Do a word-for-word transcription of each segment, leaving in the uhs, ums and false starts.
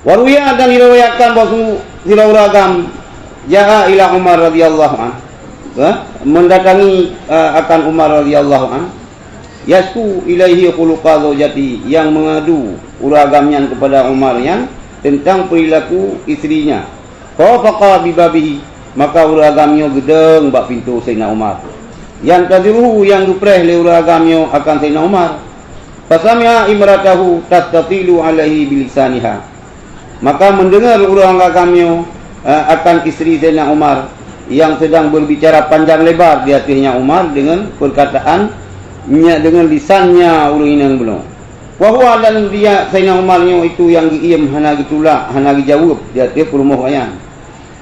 Wa ruwiya, dan diriwayatkan bahwa sungguh sidroe ureueng agam, jaa ila Umar radhiyallahu anhu, eh, mendatangi, eh, akan Umar radhiyallahu anhu, yasku ilaihi khuluqa zaujati, yang mengadu ureueng agam nyan kepada Umar nyan tentang perilaku istrinya. Fa faqa bi babihi, maka ureueng agam nyoe geudong bak pintoe Saidina Umar. Yantaziruhu, yang geupreh lé ureueng agam nyoe akan Saidina Umar. Fasami'a imratahu tastatilu alaihi bilisaniha. Maka mendengar ureueng agam nyoe, eh, akan istri Saidina Umar yang sedang berbicara panjang lebar di ateueh Umar dengan perkataan, nya, dengan lisannya ureueng inong bunoe. Wa huwa, dan dia Saidina Umar nyoe itu yang geuiem, hana geutulak, hana geujaweueb di ateueh peurumoh nyan.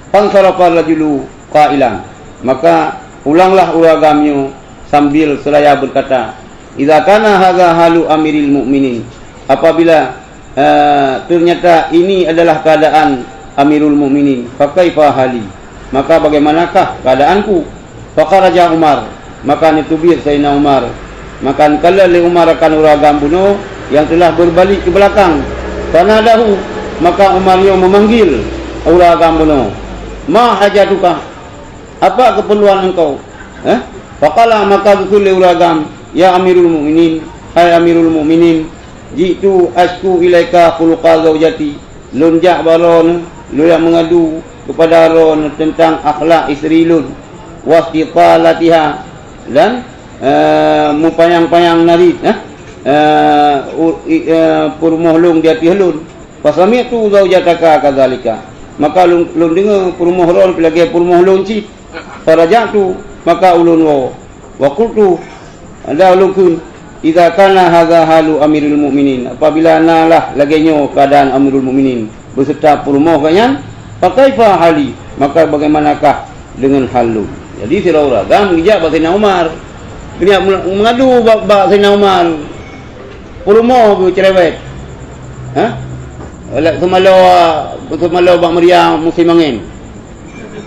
Fansarafa rajulu qailan, maka pulanglah ureueng agam nyoe sambil seraya berkata, "Idza kana hadza halu Amiril Mukminin," apabila eh, ternyata ini adalah keadaan Amirul Mukminin, "Fa kaifa hali? Maka bagaimanakah keadaanku?" Fa kharaja Umar, maka neuteubiet Saidina Umar, maka neukalon lé Umar akan ureueng agam bunoe yang telah berbalik ke belakang. Fanadahu, maka Umar nyoe memanggil ureueng agam bunoe, "Ma hajatuka? Apa keperluan engkau?" Eh? Faqala, maka geukheun lé ureueng agam, "Ya Amirul Mukminin, hai Amirul Mukminin, ji'tu asyku ilaika khuluqa zaujati." Lôn jak bak droeneuh, lôn jak mengadu kepada droeneuh tentang akhlak istri lôn, wastitalatiha, dan, eh, mupanyang-panyang narit, eh, eh, u-, i-, eh, peurumoh lôn di ateueh lôn. Fasami'tu zaujataka kadzalika. Maka lôn, lôn deungoe peurumoh droeneuh pih lagèe peurumoh lôn cit. Faraja'tu, maka ulôn woe. Wa qultu, dan ulôn kheun, "Idza kana hadza halu Amirul Mukminin," apabila na lah lagèe nyoe keuadaan Amirul Mukminin beserta peurumoh geuh nyan, "fa kaifa hali?" Maka bagaimanakah dengan hal lôn? Jadi, sidroe ureueng agam geujak bak Saidina Umar. Geujak meungadu bak, bak Saidina Umar. Peurumoh geuh cerewet. Ha? Lé seumalo, seumalo bak meuria musim angén.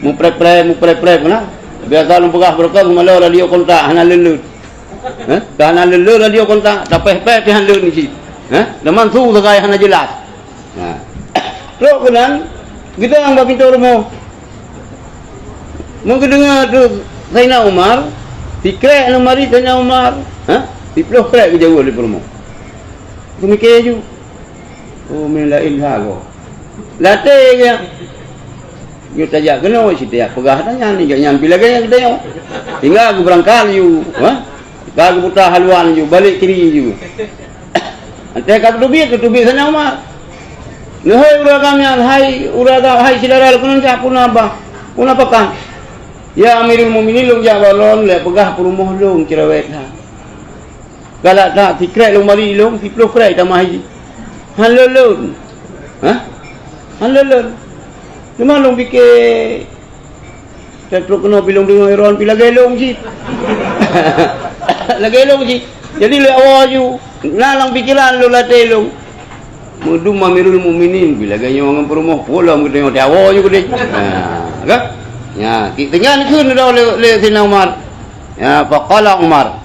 Mupreh-preh, mupreh-preh keunan. Biasa lôn peugah beureukat seumalo radio kontak hana leuet-leuet. Ha? Ka hana leuet-leuet radio kontak, tapéh-péh pih hana leuet cit. Ha? Teuma su sagai hana jeulaih. Ha. Trok keunan, geudong bak pintoe rumoh. Meugeudeungoe teuk Saidina Umar, sikrek lam marit Saidina Umar, ha? Siploh krek geujaweueb lé peurumoh. Geumike ju, "Oh, meunan laén ha goe." Latée geuh. Nyoe tajak keunoe, sitiap peugah tanyan, nyan pih lagée nyang geutanyoe. Tinggai geubeurangkat ju, ha? Ka geuputa haluan ju, balek kiri ju. Watée ka geuteubiet, geuteubiet Saidina Umar. "Neuhai ureueng agam nyan, hai ureueng agam, hai syedara lôn keuneuk jak puna bah, puna pakan. Ya Amirul Mukminin, lôn jak bak droeneuh lé peugah peurumoh lôn cerewet that. Galak that, sikrek lam marit lôn, siploh krek tamah jih. Hana lôn. Ha? Hana lôn. Cuma lôn pike, trok keunoe pih lôn deungoe droeneuh pih lagée lôn cit." Lagée lôn cit. Jadi lé awai ju, na lam pikeran lôn, latée lôn. Meudum Amirul Mukminin pih lagée nyoe ngon peurumoh, peue lom geutanyoe, awai ju keudeh. Ha, ka? Ya, ki-, teungoh kheun lé, lé Saidina Umar. Ya, faqala Umar.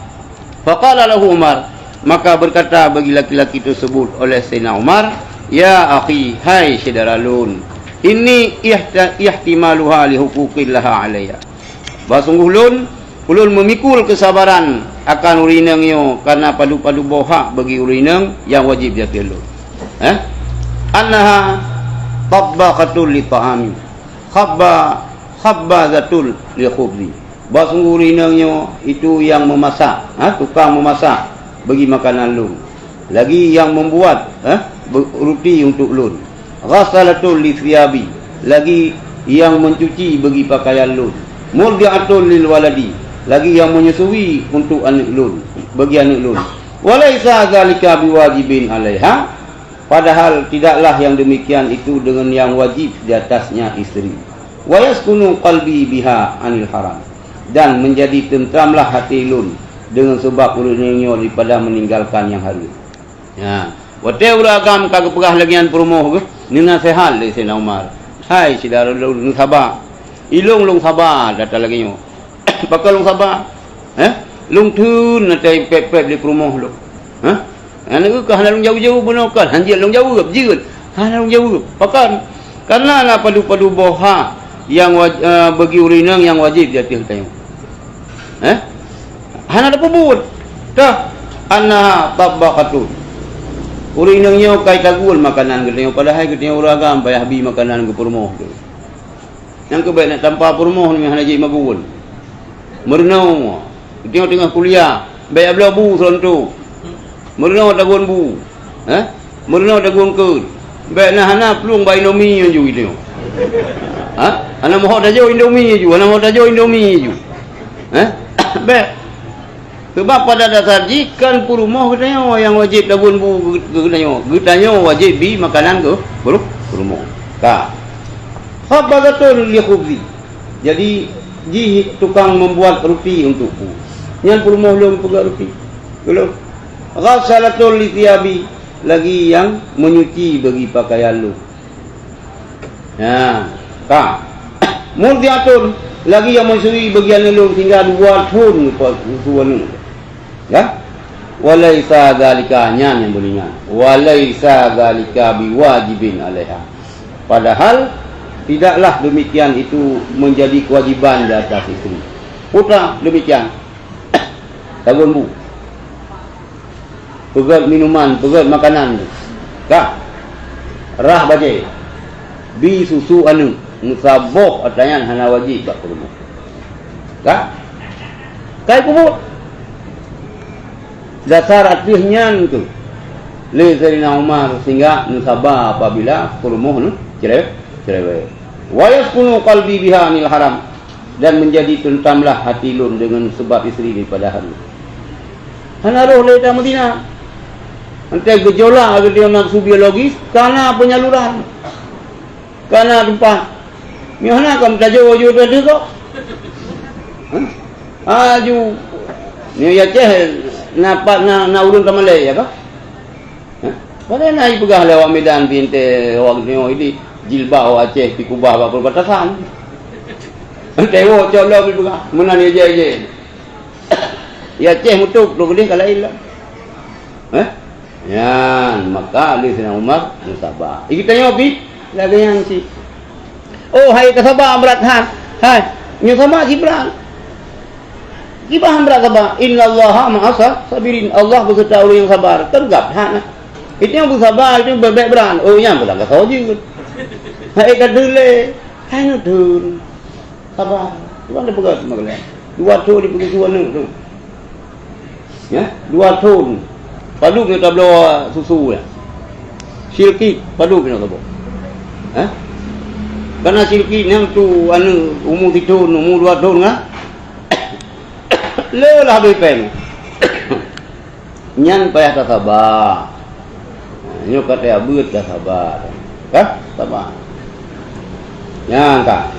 Faqala lahu Umar, maka berkata bagi laki-laki tersebut oleh Saidina Umar, "Ya akhi, hai syedara lôn, inni ihta-, ihtimaluha li huquqillaha alayya." Bahwa sungguh lôn, ulôn meumikul keusabaran akan ureueng inong nyoe kareuna padub-padub boh hak bagi ureueng inong nyang wajéb di ateueh lôn. Eh? Annaha tabbakhatul li ta'ami. Khabba-, khabbazatul li khubzi. Bahwa sungguh ureueng inong nyoe itu nyang meumasak, ha, tukang meumasak bagi makanan lôn. Lagi nyang membuat, ha, be-, ruti untuk lôn. Ghassalatul li thiyabi, lagi nyang mencuci bagi pakaian lôn. Murdi'atul lil waladi, lagi nyang menyusui untuk aneuk lôn, bagi aneuk lôn. Wa laisa dzalika biwajibin alaiha, padahal tidaklah yang demikian itu dengan yang wajib di atasnya isteri. "Wa yaskunu qalbi biha anil haram," dan menjadi tentramlah hati lôn dengan sebab ureueng inong nyoe daripada meninggalkan nyang hareuem. Ya, watée ureueng agam ka geupeugah lagée nyan peurumoh geuh, neunaseuhat lé Saidina Umar, "Hai syedara lôn, neusaba. Ilôn lôn saba that lagée nyoe." Pakon lôn saba? Heh? Lôn theun watée pép-pép lé peurumoh lôn. Heh? Aneuk ka hana lôn jaweueb-jaweueb bunoe kan, hanjeuet lôn jaweueb, jeuet. Hana lôn jaweueb. Pakon? Kareuna na padub-padub boh hak nyang waj-, eh, bagi ureuëng inong nyang wajéb di ateueh geutanyoe. Eh? Hana tapeubuet. Tah, annaha tabbakhatun. Ureuëng inong nyoe ka jitaguen makanan geutanyoe, padahai geutanyoe ureuëng agam payah bi makanan keu peurumoh teuh. Nyang keuh bék na tampa peurumoh nyoe hana jeuet maguen. Meurunoe, geutanyoe teungoh kuliah, bék bloe bu seulonto. Meurunoe taguen bu. Eh? Meurunoe taguen keut. Bék na hana plueng bak Indomie ju geutanyoe. Ha? Hana meuhok tajo Indomie ju, hana meuhok tajo Indomie ju. Eh? Bék. Seubab pada dasar jih kan peurumoh geutanyoe nyang wajéb taguen bu geu-, geutanyoe. Geutanyoe wajéb bi makanan keu peurumoh. Ka. Khabbazatun li khubzi. Jadi, jih tukang membuat ruti untukku. Nyan peurumoh lôn peugah ruti. Ulôn. Ghassalatun li thiyabi, lagi nyang menyuci bagi pakaian lôn. Nah, ka. Murdi'atun, lagi nyang meusui bagian lôn sehingga dua thon leupah susu aneuëk. Ya? Walaisa dzalika, nyan nyang beuneueh nyan. Walaisa dzalika biwajibin 'alaiha. Padahal tidaklah demikian itu menjadi kewajiban di atas istri. Putra demikian. Taguen bu. Peugét minuman, peugét makanan. Ka. Rhah bajée. Bi susu aneuëk. Meusaboh ata nyan hana wajéb bak peurumoh. Ka. Kai peubuet. Dasar ateueh nyan keuh lé Saidina Umar sehingga neusaba apabila peurumoh neu cere-, cerewet. Wa yaskunu qalbi biha anil haram, dan menjadi tentamlah hati lôn dengan sebab istri daripada haram. Hana roh lé ta meuzina. Entée geujola geutanyoe nafsu biologis, kana penyaluran. Kana tumpah. Nyoe hana ka meutajô-tajô teuh kok. Hah? Aju. Nyoe ya ceh na pat na, na ulôn tamalée ya kah? Hah? Padahai na ipeugah lé awak Medan binte awak nyoe idi jilbab awak Aceh pikubah bak perbatasan. Tewo cok lom ipeugah. Meunan ya jai-jai. Ya ceh mutuk tu keudeh ka lain lah. Eh? Nyan, maka lé Saidina Umar meusaba. Geutanyoe pih lagée nyan cit. Oh, hai ka saba brat that. Hai, nyoe saba cit brat. Kiban brat saba, "Innallaha ma'as sabirin." Allah beserta ureuëng nyang sabar. Teureugap that na. Itu nyang beusaba, itu bebek brat. Oh, nyan peulang ka soe jeuet. Hai ka deuh lé. Hai nyoe deuh. Saba. Cuba anda peugah sama kalian. Dua thon dipeugah dua aneuk tu. Ya, dua thon. Padub nyoe tabloe susu ya. Silkit, padub nyoe tabloe. Ha? Karena silkit nyang tu aneuk umur sithon, umur dua thon kan? Le lah habéh péng. Nyan payah tasaba. Nyoe ka teuabeuet tasaba. Ka? Saba. Nyan ka.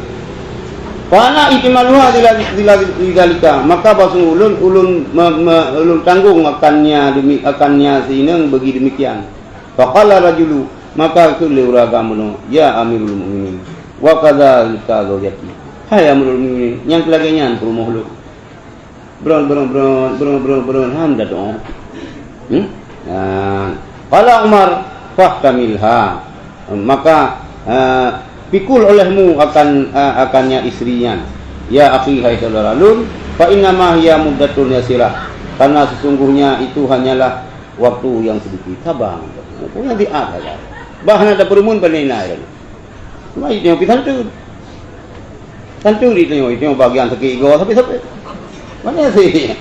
Fa ana ihtimaluha lila-, lila-, lidzalika. Maka bahwasanya ulôn, ulôn me-, me-, ulôn tanggong akannya demi-, akannya si inong bagi demikian. Faqala rajulu, maka kheun lé ureuëng agam bunoe, "Ya Amirul Mukminin, wa kadzalika zaujati." Hai Amirul Mukminin, nyang lagée nyan peurumoh lôn. Bron, bron, bron, bron, bron, bron, han dadoe. Hmm? Nah, qala Umar, "Fahtamilha." Maka, eh, pikul olehmu akan, eh, akannya istri nyan. Ya akhi, hai saudara lôn, fa innama hiya muddatun yasirah. Karena sesungguhnya itu hanyalah waktu yang sedikit. Sabar. Pokoknya diat saja. Bah hana tapeurumun pandai nai. Mai nyoe pi santeun. Santeun di nyoe, nyoe bagian sakét goe sampai-sampai. Mana sih?